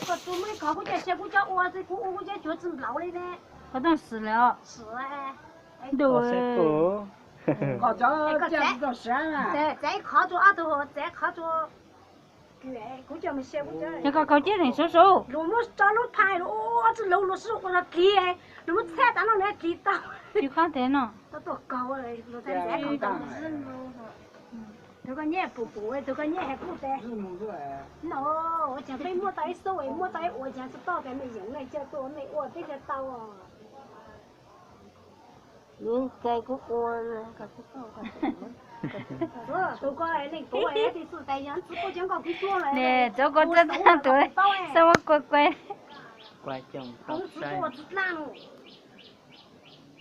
Koj tus muaj ib qho kuv coj sia kuv cov ua xwb, kuv ua kuv cov cuav tsis nplaum li ne. Koj tau sim lawm os. Sim. Ntuj. Txav ib qhov rua ob tug, txav ib qhov rua. Kuv coj mus sia kuv cov. Yog koj khaws ciaj neeg sub sub. Luag muab tso lub phaj luag ua tsis lug luag sub ua luag kis, luag muab txhab tas no nws kis tau. Tsis qab tes no. Tau tuaj kaug luag txhab ntxeev kaug tau. Tus koj nyiaj pum pum, tus koj nyiaj kuj tes. No, ua cas peb muaj tau ib xub, muaj tau ib ua cas tsis tau, cas mej yeem nej coj tuaj mej ua peb coj tau. Nws cais kuv ua, tus koj leej puav tij xwb tais yog txiv kuj cov nkauj kub cuab lawm. Txawv koj txawj tag tus xab ua kua kuaib. Kua coo tau saib.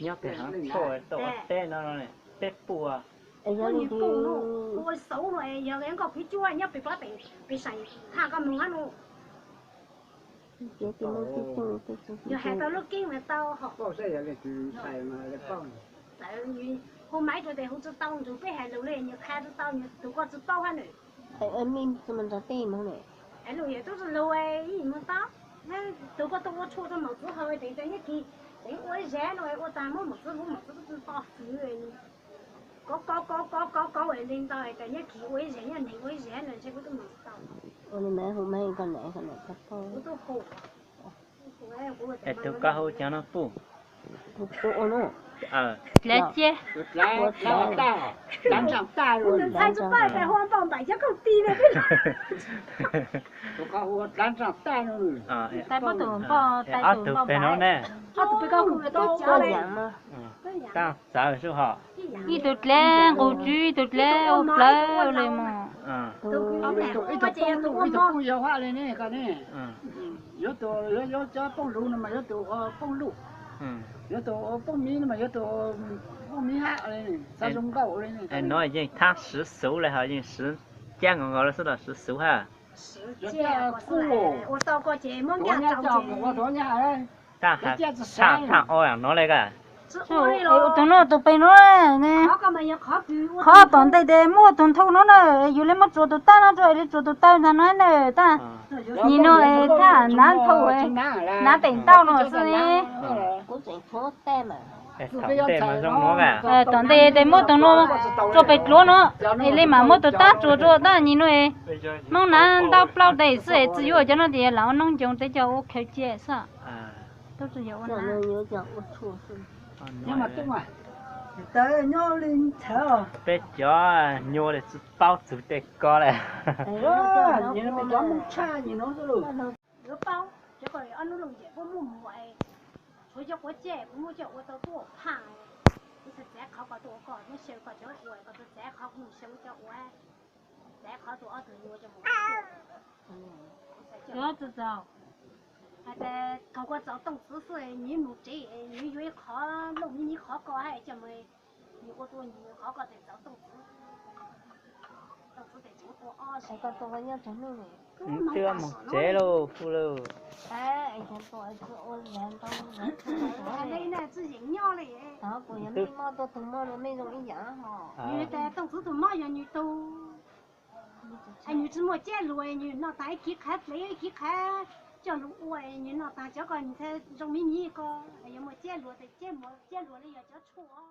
Nyob pem hav tshoj tau ua teb no, teb puas. Ua xauv no yog nkauj kub cuab nyob pem pob pem, pem saim thaj koj mus hab no. Yog hais tau lub keeb mas tau hom. Hu maiv rau tes hu tsis tau nrug peb hais lus le, nws qha tsis tau, nws tus koj tsis paub hab nws. Hais lus yog tub tsis lug ib mus tau. Tus koj tuaj ua tshuaj rau mos txwv haus tes cov nyob kis, tes ua ib zag no ua tag muab mos txwv huv mos txwv tub tsis to fwv. Kov kov kov kov kov kov li ntawd cov nyob kis ua ib zag nyob neeg ua ib zag no ntshe kuv tub mus tau. Ua li mas hu maiv koj nam koj nam koj paub. Es tus koj hu cov no puj. Dlav ciab. Tais pab tus npauj, tais tus npauj. Ib tug dlav nqus tswb, ib tug dlav ua plawv ua li mas. Yuav tus, yuav cov phooj lus no mas yuav tus ua phooj lus, yuav tus ua phooj miv no mas yuav tus ua phooj miv hab. Xav zoo nkauj li. Es nuav yeej thab swv xuv le hos yeej swv cab nkaus nkaus le xwb los swv xuv hab. Thab, thab ob nuav le ka. Tus nuav tus pem nuav ne. Qhov tom ntej tes muaj tus nthau nuav na, yus le muab tsuas tus tawb no rua, le tsuas tus tawb ntag no na tab. Nyim nuav es thab nav nthau, nav pem ntau no xwb ne. Tom ntej tes muaj tus nuav rua pem dluav no, es le mam muab tus tab tsuas rua tab. Nyim nuav es noob nav ntau plaub tes xwb es tsis yuav cov no tes yog lam ua noob ncoos tes coj ua khaws cia xwb. Peb cov nyuaj le tsis paub txug tej ko le. Yuav paub, cov ko ob hnub looj yim puab muaj muag, tshuav cov quav ceg puab muab coj ua tau tuaj phaj. Kuv txav qhov ko tuaj ua koj, muab xyaw koj cov ua, koj txav qhov kuv mus xyaw cov ua, txav qhov tuaj ob tug nyuag coj mus. Hais tias thaum koj txaus tooj txwv xwb, nws mus tsev, nws yuav ib qhov nplooj miv miv qhov ko hab coj mus, nws ua tua nws qhov ko tes txaus tooj txwv. Tooj txwv tes tseem tua ob. Twb mus tsev lauj, puj lauj. Tsis yeem nyob li. Kuv yog mej mob tuaj tug mob los mej zoo ib yam hos. Nws tas tooj txwv tus mob yog nws tug. Es nws tsis muaj caj lus, nws noj tag ib kiv qhav dlev ib kiv qhav coj lug ua, nws noj tag cov ko nws txhaj zoo miv miv ko. Yog muaj caj lus tes caj muag caj lus li yog cov tshuaj.